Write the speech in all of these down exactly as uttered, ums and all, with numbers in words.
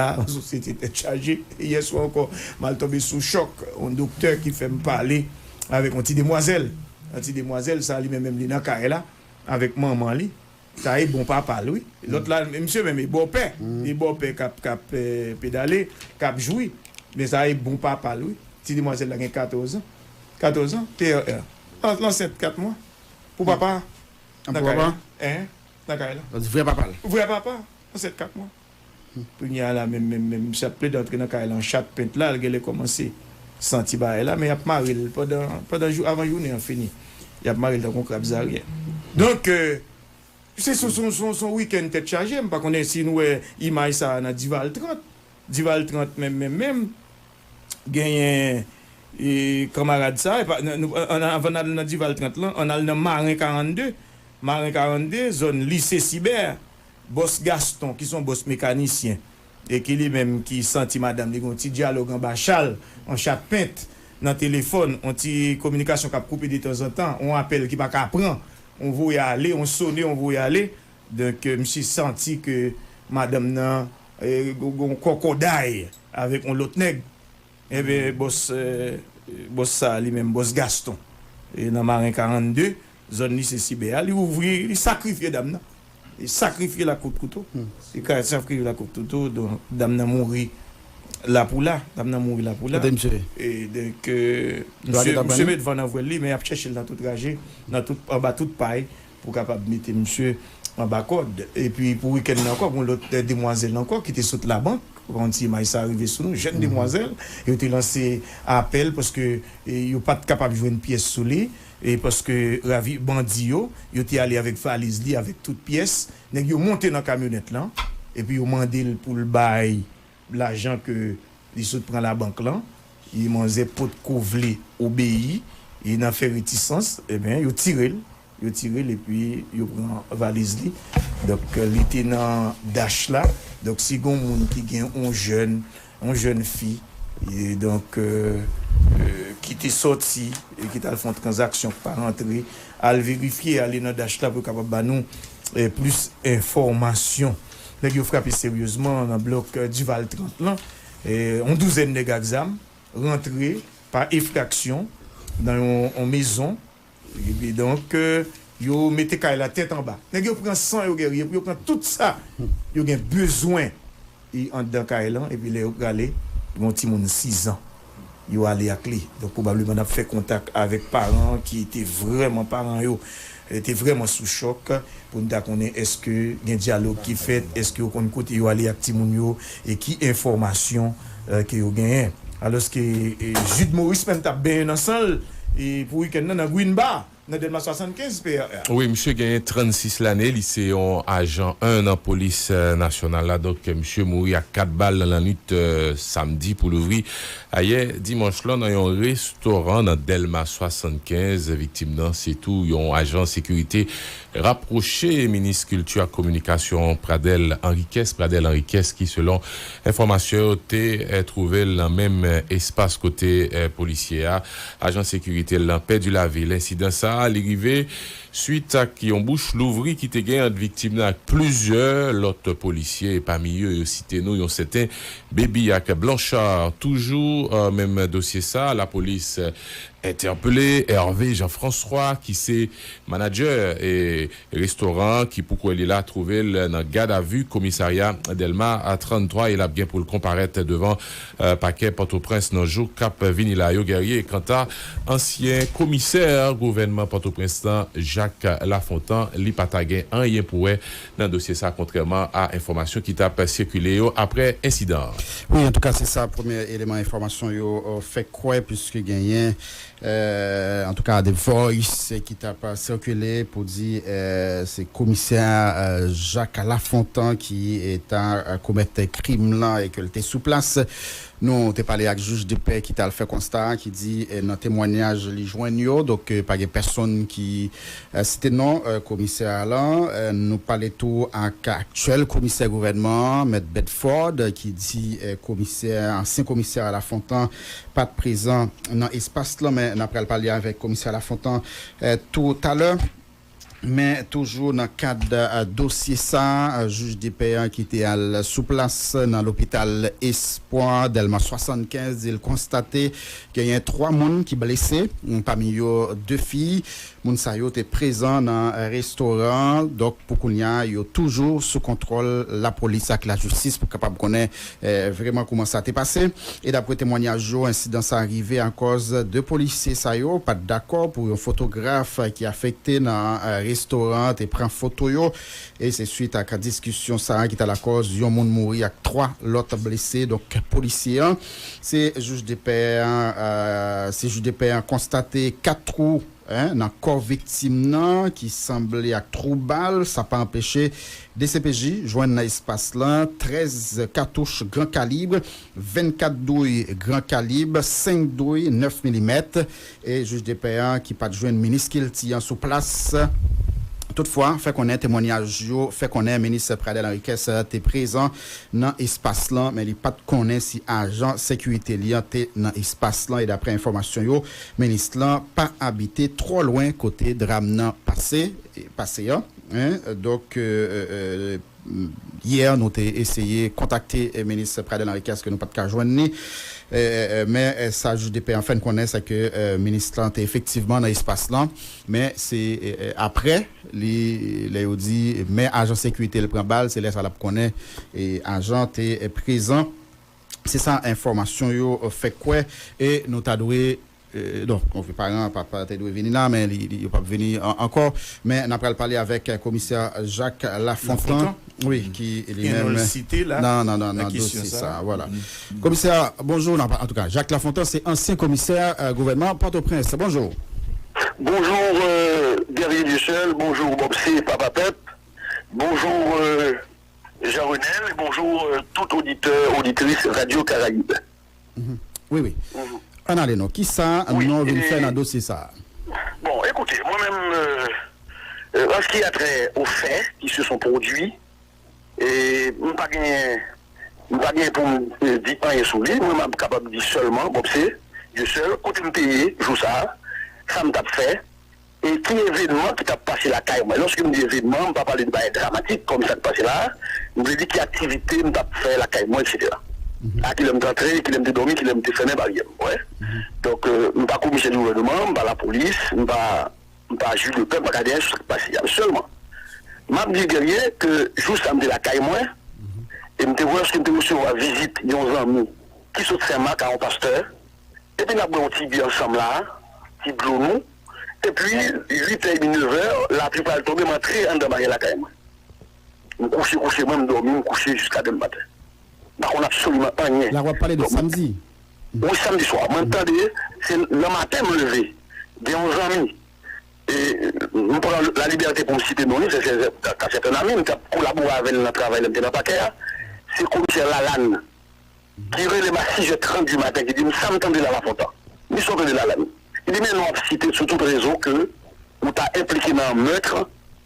a, yon sosyete tèt chaje. Yè swa ankò, m al tonbe sou chòk, yon doktè ki fè m pale avèk yon ti demwazèl. Yon ti demwazèl, sa li menm, menm li nan kay la, avèk manman li. Sa e bon papa l, wi. Lòt la, misye menm, e bòpè. E bòpè k ap, k ap, eh, pedale, k ap jwi. Men sa e bon papa l, wi. Ti demwazèl la gen katòz an. Katòz an, T R R. An, ansent kat mwa. Pou papa. An, pou papa? Hein? Nan kay la. Vrè papa l. Vrè papa. Ansent kat mwa. Kounye a la, menm, menm, menm, misye ap plede antre nan kay la an chat pent la, l genlè kòmanse santi bagay la, men y ap mare l pandan, pandan jou, avan jounen an fini. Y ap mare l tankou yon krab zaryen. Donk, eh, se, se, se, se, se yon wikenn tèt chaje. M pa konnen si nou wè imaj sa a nan Dival trant. Dival trant menm, menm, menm. Genyen, eh, kanmarad sa, e pa, n-, nou, an, an, anvan n al nan Dival trant lan, ann al nan Maren karannde. Maren karannde, zòn Lise Sibè, bòs Gaston, ki se yon bòs mekanisyen, e ki li menm ki santi madanm li gen yon ti dyalòg anba chal, yon chat pent nan telefòn, yon ti kominikasyon k ap koupe detanzantan, yon apèl ki pa ka pran, yon voye ale, yon sone, yon voye ale. Donk, eh, misye santi ke madanm nan, eh, gon, gon kòkòday avèk yon lòt nèg. Ebyen, bòs, eh, bòs sa a li menm, bòs Gaston, e nan Maren karannde, zòn Lise Sibè a, li ouvri, li sakrifye dam nan. Li sakrifye l ak kout kouto. Li ka sakrifye l ak kout kouto, donk, dam nan mouri la pou la. Dam nan mouri la pou la. Kote misye? E donk, eh, misye, misye met van nan vwèl li, men y ap chèche l nan tout raje, nan tout, anba tout pay, pou kapab mete misye anba kòd. Epi pou wikenn nan ankò, gon lòt, eh, demwazèl ankò ki te sot labank. Yon ti imaj sa rive sou nou, jèn demwazèl, yo te lanse apèl paske, eh, yo pa t kapab jwenn pyès sou li, e paske ravi, bandi yo, yo te ale avèk valiz li, avèk tout pyès. Nèg yo monte nan kamyonèt lan, epi yo mande l pou l bay lajan ke li sot pran labank lan, e manzè potko vle obeyi, e nan fè retisans, ebyen, yo tire l, yo tire l, epi yo pran valiz li. Donk, li te nan Dash la. Donk, si gon moun ki gen yon jèn, yon jèn fi, e donk, eh, eh, ki te sòti, e ki t al fè yon tranzaksyon k pa rantre, al verifye, ale nan Dash la pou yo kapab ba nou, eh, plis enfòmasyon. Nèg yo frape seryezman nan blòk, eh, Duval trant lan. Eh, yon douzèn nèg ak zam rantre pa efraksyon nan yon, yon mezon. Epi donk, eh, yo mete kay la tèt anba. Nèg yo pran san yo, Guerrier, pou yo pran tout sa yo gen bezwen, e anndan kay lan, epi lè yo prale, gen yon timoun sizan, yo ale ak li. Donk, pwobableman, n ap fè kontak avèk paran ki te vrèman, paran yo, eh, te vrèman sou chòk pou n ta konnen èske gen dyalòg ki fèt, èske yo konn kote yo ale ak timoun yo, e ki enfòmasyon, eh, ke yo genyen. Alòske, eh, Jude Maurice menm t ap benyen nan san l, e pou wikenn nan, nan Green Bar, nan Dèlma swasannkenz, P R R. Wi, misye genyen trannsis lane, li se yon ajan en nan polis, eh, nasyonal la. Donk, misye mouri ak kat bal nan lannwit, eh, samdi pou louvri ayè dimanch lan nan yon restoran nan Dèlma swasannkenz. Viktim nan se tou yon ajan sekirite rapwoche minis kilti ak kominikasyon Pradel Henriquez, Pradel Henriquez ki, selon enfòmasyon yo, te, eh, twouve l nan menm, eh, espas kote, eh, polisye a, ajan sekirite l lan, pèdi lavi l. Ensidan sa a, li rive swit ak yon bouch louvri ki te gen ant viktim nan ak plizyè lòt polisye, e pami yo, yo site nou yon sèten Baby ak Blanchard. Toujou, eh, menm dosye sa, lapolis, eh, entèpele Hervé Jean-François, ki se manadjè, eh, restoran an, ki pou kwè li la twouve l nan gadavi komisarya Dèlma tranntrwa, e l ap gen pou l konparèt devan, eh, pakè Pòtoprens nan jou k ap vini la yo, Guerrier. Kanta ansyen komisè gouvènman Pòtoprens lan, Jacques Lafontant, li pa ta gen anyen pou wè nan dosye sa, kontrèman a enfòmasyon ki t ap sikile yo apre ensidan an. Wi, antouka, se sa premye eleman enfòmasyon yo, eh, fè kwè, piske genyen, eh, antouka, de voice ki t ap sikile pou di, eh, se komisè, eh, Jacques Lafontant ki, eh, ta, eh, komèt krim lan e ke l te sou plas. Nou te pale ak jij de pè ki t al fè konsta a, ki di, eh, nan temwanyaj li jwenn yo, donk, eh, pa gen pèsonn ki, eh, site non, eh, komisè a lan. Eh, nou pale tou ak aktyèl komisè gouvènman an, Mèt Bedford, ki di, eh, komisè, ansyen komisè Lafontant pa t prezan nan espas lan, men n ap pral pale avèk komisè Lafontant, eh, tou talè. Men toujou nan kad, eh, dosye sa, eh, jij depè an ki te al sou plas nan lopital Espwa, Dèlma swasannkenz, di l konstate genyen twa moun ki blese, pami yo de fi. Moun sa yo te prezan nan restoran an. Donk, pou kounye a, yo toujou sou kontwòl lapolis ak lajistis pou kapab konnen, eh, vrèman kouman sa te pase. E dapre temwanyaj yo, ensidan sa rive akòz de polisye sa yo pa t dakò pou yon fotograf ki afekte nan, eh, restoran an te pran foto yo. E se swit ak diskisyon sa a ki ta lakòz yon moun mouri ak twa lòt blese. Donk, polisye an, se jij depè an, eh, se jij depè an konstate kat twou, en, nan kò viktim nan ki sanble ak twou bal. Sa pa anpeche D C P J jwenn nan espas lan trèz katouch gran kalib, vennkat douy gran kalib, senk douy nèf milimèt. E jij depè an ki pa t jwenn minis kilti an sou plas. Toutfwa, fè konnen temwanyaj yo fè konnen minis Pradel Henriquez te prezan nan espas lan, men li pa t konnen si ajan sekirite li an te nan espas lan. E dapre enfòmasyon yo, minis lan pa abite twò lwen kote dram nan pase, pase an. En, donk, eh, eh, eh, yè, nou te eseye kontakte, eh, minis Pradel Henriquez, ke nou pa t ka jwenn li. Eh, eh, eh, men, eh, sa jij depè an fè n konnen, se ke, eh, minis lan te efektivman nan espas lan, men se, eh, eh, apre, li, lè yo di, men ajan sekirite l pran bal, se lè sa l ap konnen, eh, ajan te, eh, prezan. Se sa enfòmasyon yo, eh, fè kwè, e nou ta dwe, eh, donk, paran an pa, pa te dwe vini la, men li, li, yo p ap vini an, ankò. Men n ap pral pale avèk, eh, komisè Jacques Lafontant, wi, ki li menm nan, nan, nan, nan dosye sa, vwala. Komisè, bonjou, nan, antouka, Jacques Lafontant, se ansyen komisè, eh, gouvènman Pòtoprens. Bonjou. Bonjou, eh, Guerrier Dieuseul, bonjou, Bob C, Papa Pèp, bonjou, eh, Jean Renel, e bonjou, eh, tout oditè, oditris Radio Caraïbe. Mhm. Wi, wi. Mhm. Ann ale non. Kisa nou vin fè nan dosye sa a? Bon, écoutez, moi-même, euh, euh, en ce qui a trait aux faits qui se sont produits, e m pa gen, m pa gen pou m, eh, di anyen sou li. Mwen, m ap kapab di sèlman, Bob C, Dieuseul, kote m te ye jou sa a, sa m t ap fè, e ki evènman ki t ap pase lakay mwen. Lòske m di evènman, m pa pale de bagay dramatik kòm sa k pase la a. M vle di ki aktivite m t ap fè lakay mwen, etsetera. Mhm. A kilè m t antre, kilè m te dòmi, kilè m te fèmen baryè m, wè. Mhm. Donk, euh, m pa komisè di gouvènman, m pa lapolis, m pa, m pa jij de pè, m pa ka di anyen sou sa k pase a. Sèlman, m ap di Guerrier ke jou sa a m te lakay mwen, mhm, e m te wè, lòske m te resevwa vizit yon zanmi ki sot Senmak a yon pastè, epi n ap bwè yon ti bi ansanm la, ti dlo nou. Epi, uit è edmi, nèf è, lapli pral tonbe, m antre anndan bagay lakay mwen. M kouche, kouche, mwen, m dòmi, m kouche jiska demen maten. M pa konn absoliman anyen. La, w ap pale de samdi? Wi, samdi swa. Mwen tande, se nan maten m leve. Gen yon zanmi. E, m pran la libète pou m site non li, se, se, se, se un ami, m t ap kolabore avè l nan travay lè m te nan pakè a. Se komisè Lalanne. Ki rele m a sis è trant di maten, ki di m sa m tande la, Lafontan. Misye tande Lalanne. Li di, men non ap site sou tout rezo ke ou ta enplike nan mèt,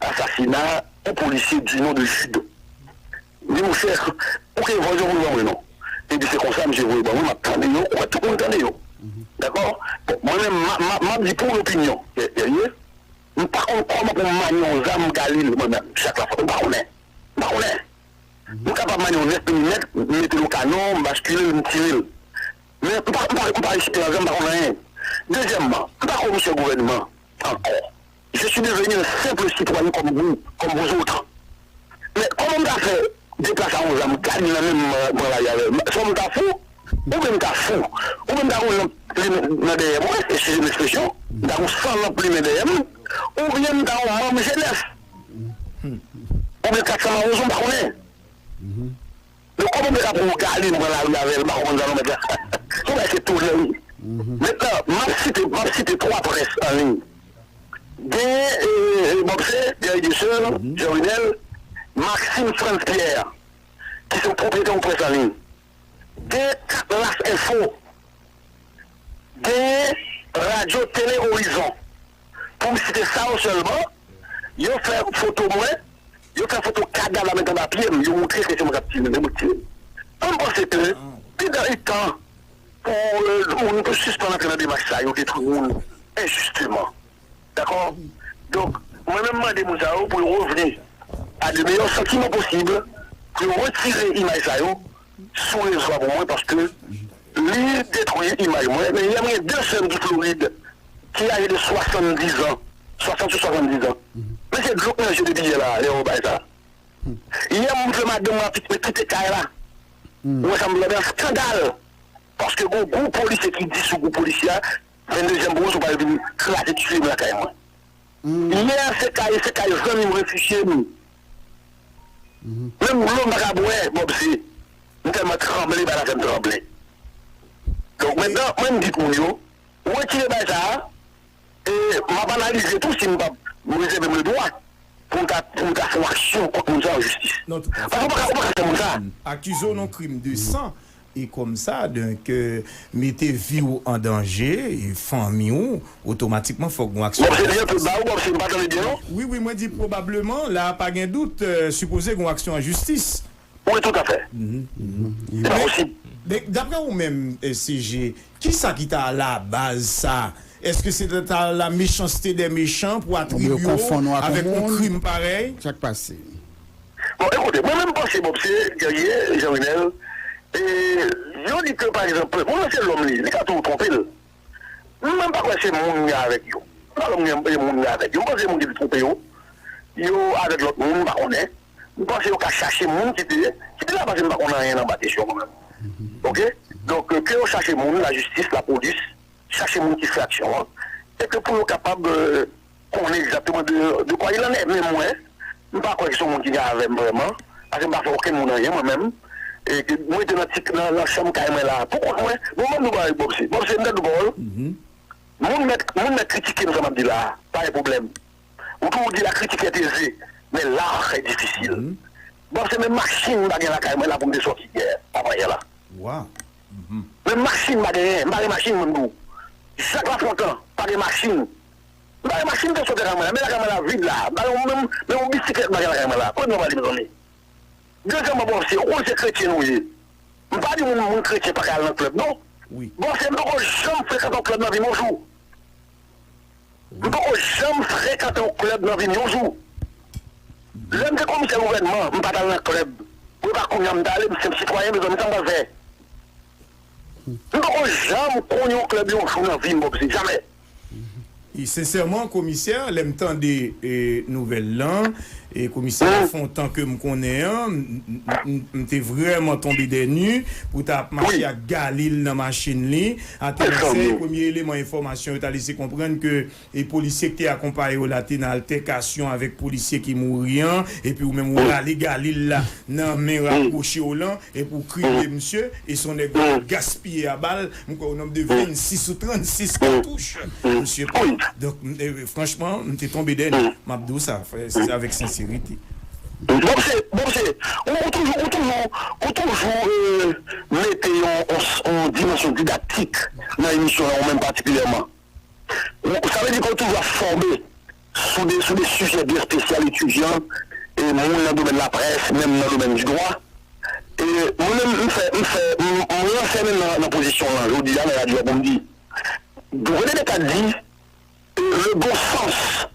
asasina, yon polisye di non de Jude. M di, monchè, ou gen vòz yo pou ban mwen non. Li di, se konsa, misye voye ban mwen, m ap tande yo, ou wè tout moun tande yo. Dakò? Bon, mwen menm, m a, m a, m ap di pou lopinyon. Ye, ye, ye. M pa konn kòman pou m manye yon zam Galil, mwen menm, Jacques Lafontant, m pa konnen. M pa konnen. M kapab manye yon nèf milimèt, m mete l o kanon, m baskile l, m tire l. Men m pa, m pa, m pa eksperyans, m pa konn anyen. Dezyèmman, m pa komisè gouvènman ankò. Je suis devenu un simple citoyen comme vous, comme vous autres. Men kòman m ta fè deplase a yon zam, gad nan men m, pran lari avè l? Swa m ta fou, oubyen m ta fou, oubyen m ta wouye yon plimen nan dèyè mwen, eskize m ekspresyon, m ta gon san lanp limen dèyè m, oubyen m ta yon manm jenès. Oubyen kat san mawozo, m pa konnen. Donk, kòman m te ka pran yon Galil, m pran lari avè l, m pa konprann sa non, mèt la. Se yon bagay ki etone, wi. Mentnan, m ap site, m ap site twa près an liy. Gen, e, e, Bob C, Guerrier Dieuseul, Jean Renel, Maxime Frantz Pierre, ki se pwopriyetè yon près an liy. Gen Katlas Info, gen Radyo Tele Orizon. Pou m site sa yo sèlman, yo fè foto mwen, yo fè foto kadav la met anba pye m, yo montre ke se mwen k ap tire, se mwen k tire. Mwen, m panse ke li dan li tan pou, euh, moun pou sispann antre nan demach sa yo, detwi moun enjisteman. Dakò? Donk, Mwen menm mande moun sa yo pou yo revni a de meyè santiman posib, pou yo retire imaj sa yo sou rezo a pou mwen, paske li detwi imaj mwen. Men yè m gen de sè m ki Florid, ki aje de swasanndizan, swasant sou swasanndizan. Men se dlo k nan je depi yè la, lè yo bay sa. Yè m fè madanm mwen ap kite kay la. Ou wè sa m vle di, skandal. Paske gon gwo polisye ki di sou gwo polisye a, venndezyèm pwomosyon pral vin kraze tiye m lakay mwen. Yè se kay, se kay zanmi m refijye m. Menm dlo m pa ka bwè, Bòb, se m tèlman tranble, bagay la fè m tranble. Donk, mentnan, mwen m di pou yo, retire bagay sa a, e m ap analize tou si m p ap rezève m le dwa pou m ta, pou m ta fè yon aksyon kont moun sa an jistis. Paske ou pa ka, ou pa ka fè moun sa. Akize w nan krim de san, e kòmsa, donk, euh, mete vi w an danje, e fanmi w, otomatikman, fòk gon aksyon. Bòb, se li an pil ba ou, Bòb, se m pa tande byen, non? Wi, wi, mwen di pwobableman, la, pa gen dout, euh, sipoze gon aksyon an jistis. Wi, toutafè. Li pa posib. Men, daprè ou menm, euh, C G, kisa ki ta alabaz sa? Èske se ta la méchanceté des méchants pou atribye w avèk yon krim parèy? Sa k pase? Bon, ekoute, mwen menm panse, Bòb, se Guerrier, Jean Renel, e yo di ke, pa egzanp, moun nan se lòm li, li ka toujou twonpe l. Mwen, m pa kwè se moun li avèk yo. M pa kwè moun li avèk yo. M panse moun ki te twonpe yo, yo avèk lòt moun, m pa konnen. M panse yo ka chache moun ki te, ki te la, paske m pa konn anyen anba kesyon mwen menm. Oke? Donk, ke yo chache moun, lajistis, lapolis, chache moun ki fè aksyon an, e ke pou yo kapab, euh, konnen egzakteman de, de quoi il en est. Men mwen, m pa kwè ke se yon moun ki gen avè m vrèman, paske m pa fè okenn moun anyen mwen menm, e ke mwen te nan ti, nan, nan chanm kay mwen la, pou kont mwen, bon, mwen m di w bagay, Bòb, se, Bòb, se m tande pawòl, moun mèt, moun mèt kritike m sa m ap di la a, pa gen pwoblèm. Ou toujou di la critique est aisée, mais l'art est difficile. Bòb, se menm machin m pa gen lakay mwen la pou m te sòti yè, avan yè la. Menm machin m pa genyen, m pa gen machin, mwen m di w. Jak Lafontan pa gen machin. M pa gen machin m te sòti lakay mwen la, men lakay mwen la vid la. M pa gen menm, menm yon bisiklèt m pa gen lakay mwen la. Kote nou pale, mezanmi? Dezyèmman, Bòb, se, ou konn se kretyen nou ye. M pa di moun, moun kretyen pa ka al nan klèb, non. Bòb, se m poko janm frekante yon klèb nan vi m yon jou. M poko janm frekante yon klèb nan vi m yon jou. Lè m te komisè gouvènman, m pa t al nan klèb. Pou e pa kounye a m t ale, m se yon sitwayen, mezanmi, sa m pral fè? M poko janm konn yon klèb yon jou nan vi m, Bòb, se jamè. E sensèman, komisè, lè m tande, e, nouvèl lan, e komisè Lafontan ke m konnen an, m, m, m, m te vrèman tonbe dèni pou ta ap mache ak Galil nan machin li. Atè, se premye eleman enfòmasyon yo ta lese konprann ke e polisye ki te akonpaye yo la te nan altèkasyon avèk polisye ki mouri an, epi ou menm ou rale Galil la nan men rapwoche w lan, epi ou krible misye, e se yon nèg ou gaspiye a bal, m kwè o nonb de vennsis ou trannsis katouch misye pran. Donk, m, e, franchman, m te tonbe dèni. M ap di w sa, frè, se avèk senserite. Bon, se, bon, se, ou, ou toujou, ou toujou, ou toujou, euh, mete yon, yon, yon dimansyon didaktik nan emisyon an, ou menm patikilyèman. Ou, sa vle di ke w toujou ap fòme sou de, sou de sijè byen espesyal, etidyan, e moun nan domèn laprès, menm nan domèn di dwa. E mwen menm, m fè, m fè, m, m ranse menm nan, nan pozisyon lan jodi a nan radyo a pou m di, gouvènè Deka di, le bon sens,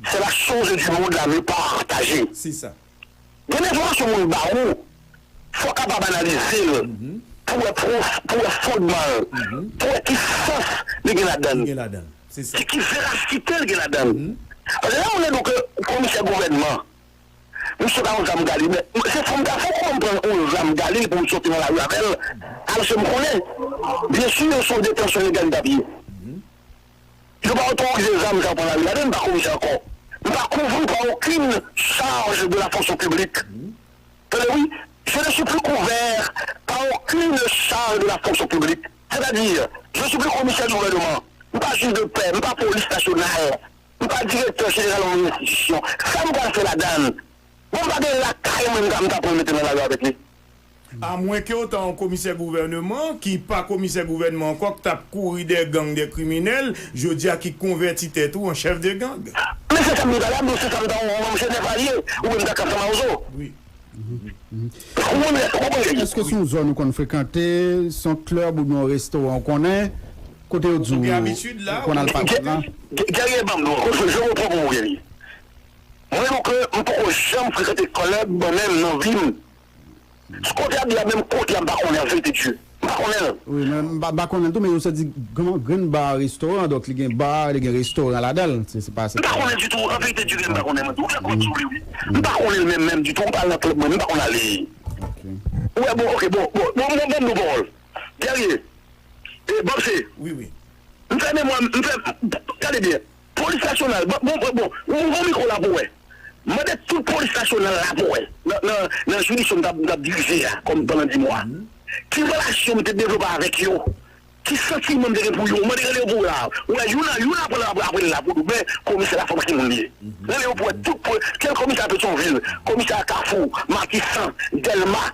c'est la chose du monde à mieux partager. Se sa. Gen enfòmasyon moun ba ou, fò w kapab analize l, pou wè pwof, pou wè fondman l, pou wè ki sans li gen ladan l, ki, ki verasite l gen ladan l. Paske lè moun nan di w ke komisè gouvènman, misye pa yon zam Galil, men se fò m ta fè kòman m pran yon zam Galil pou m soti nan lari avè l, alòske m konnen, byen si se yon detansyon ilegal li t ap ye. Yo pa otorize zam sa yo pran lari ladan, m pa komisè ankò. M pa kouvri pa okenn chaj de la fonction publique. Tande wi, je ne suis plus couvert par aucune charge de la fonction publique. C'est-à-dire, je suis plus commissaire du gouvernement. M pa jij de pè, m pa polis nasyonal, m pa direktè jeneral yon enstitisyon. Sa m pral fè ladan l? Bon, m pa gen lakay mwen, m ta, m ta pran mete nan lari avèk li. Amwenke w ta yon komisè gouvènman ki pa komisè gouvènman ankò, k t ap kouri dè gang, dè kriminèl, jodi a ki konvèti tèt ou an chèf de gang. Men se sa m di talè a, m di w se sa m ta yon, yon Jenèf alye, ou menm ta ka fè Mawozo. Wi. Ou konprann? Èske se yon zòn ou konn frekante, se yon klèb oubyen yon restoran ou konnen, kote yo di w ou konn al pati la? Guerrier, ban m non, je reprends mon Guerrier. Mwen, Louke, m poko janm frekante klèb mwen menm nan vi m. Kote Abdi a menm kote a, m pa konnen, an verite Dye. M pa konnen l. Wi, men m pa, m pa konnen l tou, men yo sot di grann, grann ba restoran, donk li gen ba, li gen restoran ladan l. Se, se pa, se M pa pa konnen l ditou, an verite Dye, m pa konnen mwen tou. Ou dakò, tou, wi, wi. M pa konnen l menm, menm ditou, m pa al nan klèb mwen, m pa konn ale. Ok. Ou wè, bon, ok, bon, bon, bon, bon, bon, bon, bon. Guerrier, e, Bobse, Wi, wi. M fè memwa, m fè, gade byen. Polis nasyonal, bon, bon, bon, bon, ou gon mikwo la pou wè. Mande tout polis nasyonal la pou wè. Nan, nan, nan jiridiksyon m t ap, m t ap dirije a, kòm pandan dis mwa. Ki relasyon m te devlope avèk yo? Ki santiman m te gen pou yo? Mande rele yo pou wè la. Ou wè, youn an, youn apre l, apre, apre l la pou nou. Men, komisè la fò ki moun li ye. Rele yo pou wè tout, pou, kèl komisè Petyonvil, komisè Kafou, Matisan, Dèlma,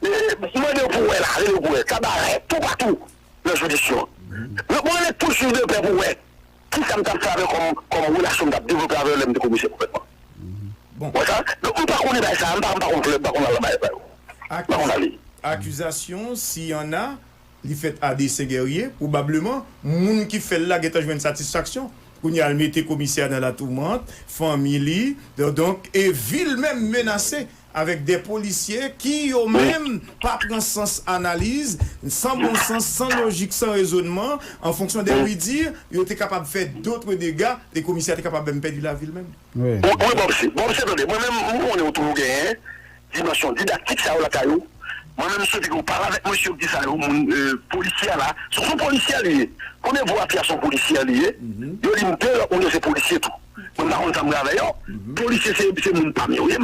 e, mande yo pou wè la, rele yo pou wè. Kabarè, toupatou. Nan jiridiksyon an. Mwen, mwen rele tout jij de pè pou wè kisa m t ap fè avè kòm, kòm relasyon m t ap devlope avè yo lè m te komisè gouvènman. Bon. Wè sa? Donk, m pa konnen bagay sa, m pa, m pa konn klèb, m pa konn al nan bagay sa yo. M pa konn ale. Akizasyon, si y en a, li fèt a desen Guerrier, pwobableman, moun ki fè l la gentan jwenn satisfaksyon. Kounye a, l mete komisè a nan latoumant, fanmi li, don-, donk, e vi l menm menase avèk de polisye ki, yo menm, pa pran sans analiz, san bon sans, san lojik, san rezònman, an fonksyon de wi di, yo te kapab fè dòt dega, e komisè a te kapab menm pèdi lavi l menm. Wi. Wi, Bobse, Bobse, tande, mwen menm, m konnen w toujou genyen dimansyon didaktik sa yo lakay ou. Mwen menm, m swete ke w pale avèk mesye yo ki di sa yo, moun, e, polisye a la, se yon polisye li ye. Premye vwa fi a se yon polisye li ye. Yo di m de lòt moun yo se polisye tou. Mwen m pa konn sa m gen avè yo. Polisye se, se moun pa m yo ye, m pa